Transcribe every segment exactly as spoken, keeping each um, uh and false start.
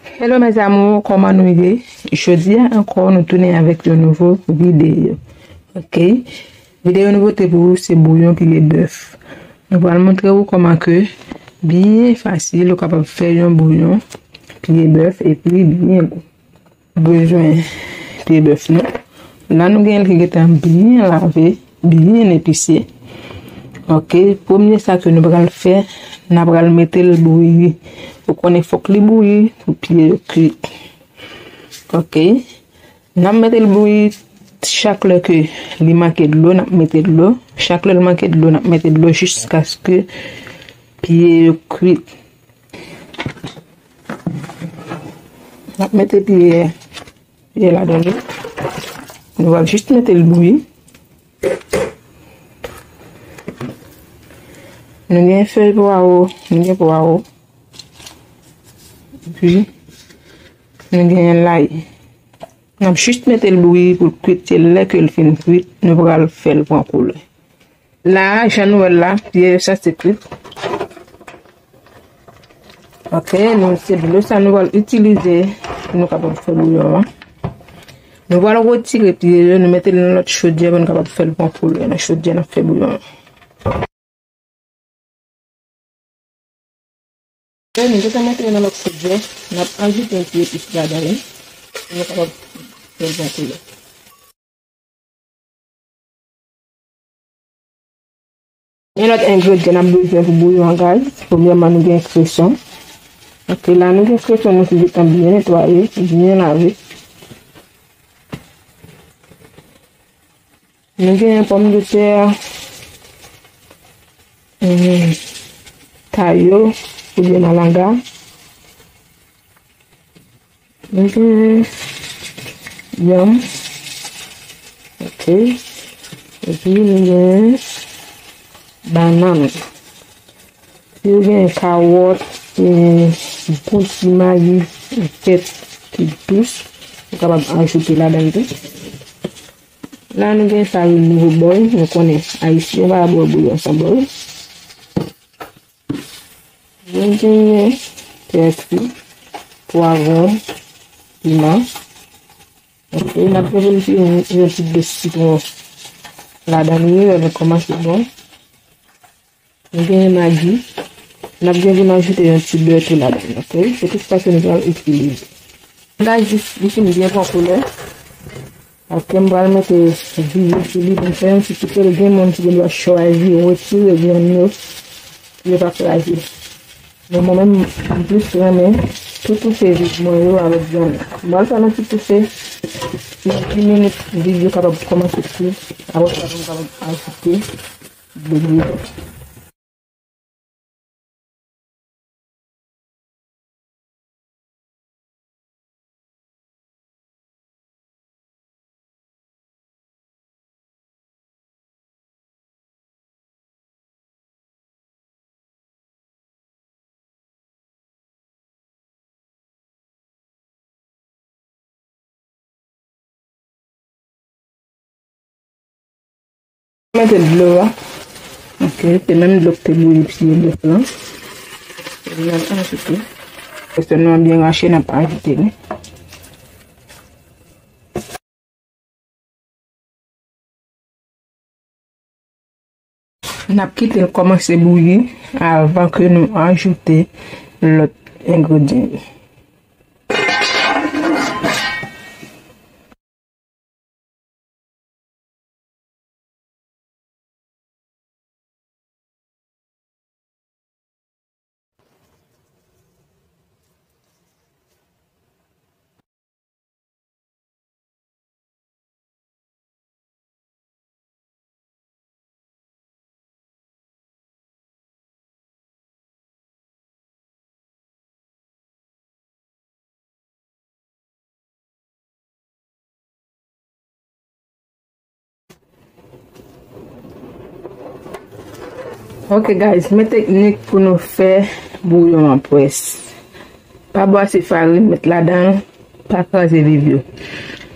Hello mes amours, kòman nou ye? Jodi a ankò nou tounen avèk yon nouvo videyo. Ok. Videyo nou pote pou ou se bouyon pye bèf. Nou pral montre ou kòman ke byen fasil ou kapab fè yon bouyon pye bèf epi byen gou. Bezwen pye bèf nou. La nou gen l ki gentan byen lave, byen epise. Ok, premye sa ke nou pral fè, n a pral mete l bouyi. Ou konnen fòk li bouyi pou pye yo kwit. Ok, n ap mete l bouyi chak lè ke li manke dlo, n ap mete dlo. Chak lè l manke dlo, n ap mete dlo jiskaske pye yo kwit. N ap mete pye, pye ladan li. Nou va jis mete l bouyi. Nou gen fèy pwawo, nou gen pwawo. Epi, nou gen lay. N ap jis mete l bouyi pou l kwit. Se lè ke l fin kwit, nou pral fè l pran koulè. La, jan nou wè l la, pye yo sanse kwit. Ok, nou se dlo sa nou pral itilize pou nou kapab fè bouyon an. Nou pral retire pye yo, nou mete l nan lòt chodyè pou nou kapab fè l pran koulè nan chodyè n ap fè bouyon an. Nou gentan mete yo nan lòt chodyè, n ap ajoute yon ti epis ladan li, pou nou kapab fè l pran koulè. Yon lòt engredyan n ap bezwen pou bouyon an, guys. Premyèman, nou gen kreson. Ok, la nou gen kreson nou ki gentan byen netwaye, byen lave. Nou gen pòmdetè, hmm, tayo, oubyen malanga. Nou gen yanm. Ok. Epi nou gen bannann. Si w gen kawòt, gen gwo ti mayi, yon tèt ki dous, ou kapab ajoute ladan tou. La nou gen sa rele nouvo bòy, nou konnen ayisyen pa bwè bouyon san bòy. Nou genyen pèsi, pwavwon, piman. Ok, n ap gen pou n tire yon, yon ti dlo sitwon ladan li, lè l kòmanse bon. Nou genyen magi. N ap gen pou n ajoute yon ti bè tou ladan, ok? Se tout sa ke nou pral itilize. La jis li fin byen pran koulè. Apre m pral mete vyann sou li pou m fè yon ti toufe. Gen moun ki gen dwa chwazi retire vyann yo pou yo pa kraze. Men mwen menm, m plis renmen tou toufe vyann mwen yo avèk vyann. M pral fè yon ti toufe. Nan dis minit, vyann yo kapab kòmanse kwi. Apre sa, pou m kapab ajoute dlo bouyi. Mete dlo a. Ok, se menm dlo k te bouyi pye bèf lan. Epi n ap ajoute. Pòsyon nou an byen rache, n ap ajoute li. N ap kite l kòmanse bouyi avan ke nou ajoute lòt engredyan yo. Ok guys, men teknik pou nou fè bouyon an pwès. Pa bwase farin, met ladan l, pa kraze viv yo.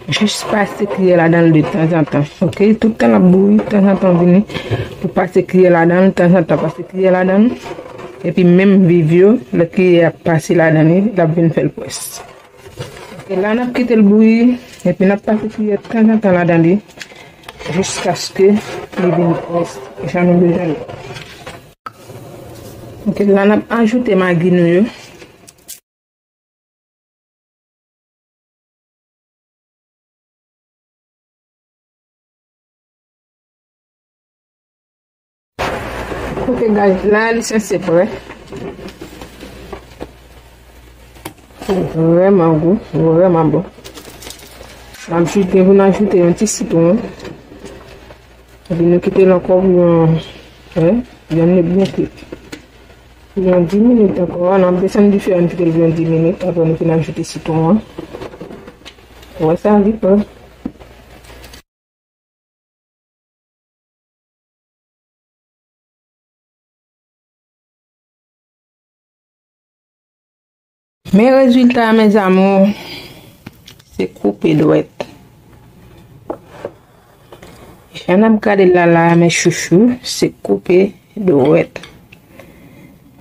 Jis pase kiyè ladan l de tanzantan. Ok, tout tan l ap bouyi, tanzantan vini pou pase kiyè ladan l, tanzantan pase kiyè ladan l. epi menm viv yo, lè kiyè a pase ladan li, l ap vin fè l pwès. E la, n ap kite l bouyi, epi n ap pase kiyè tanzantan ladan li, jiskaske li vin pwès, jan nou bezwen l. Ok, la, n ap ajoute magi nou yo. Ok, guys, la, li sanse prè. Vrèman gou, vrèman bon. N ap ajoute, vin ajoute yon ti sitwon. Epi nou kite l ankò pou yon, eh, vyann li byen kwit. Pou yon dis minit ankò, n ap desann dife a, n kite l pou yon dis minit, apre nou fin ajoute sitwon an. Ou wè sa, li prè. Men rezilta a, mes amours, se koupe dwèt. Jan n ap gade l la, la, mes chouchous, se koupe dwèt.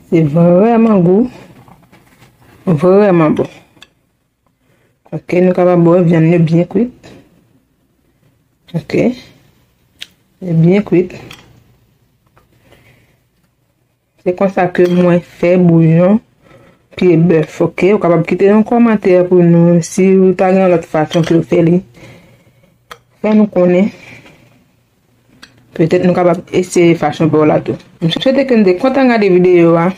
Se vrèman gou, vrèman bon. Ok, nou kapab wè vyann yo byen kwit. Ok. Yo byen kwit. Se konsa ke mwen fè bouyon pye bèf, ok? Ou kapab kite yon kòmantè pou nou, si ou ta gen yon lòt fason ke w fè li. Fè nou konnen. Petèt nou kapab eseye fason pa w la tou. M swete ke nou te kontan gade videyo a.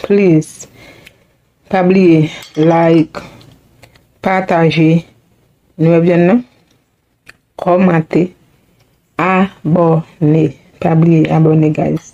Please, pa bliye like, pataje. Nou wè vyann nan? Kòmante, abòne. Pa bliye abòne, guys.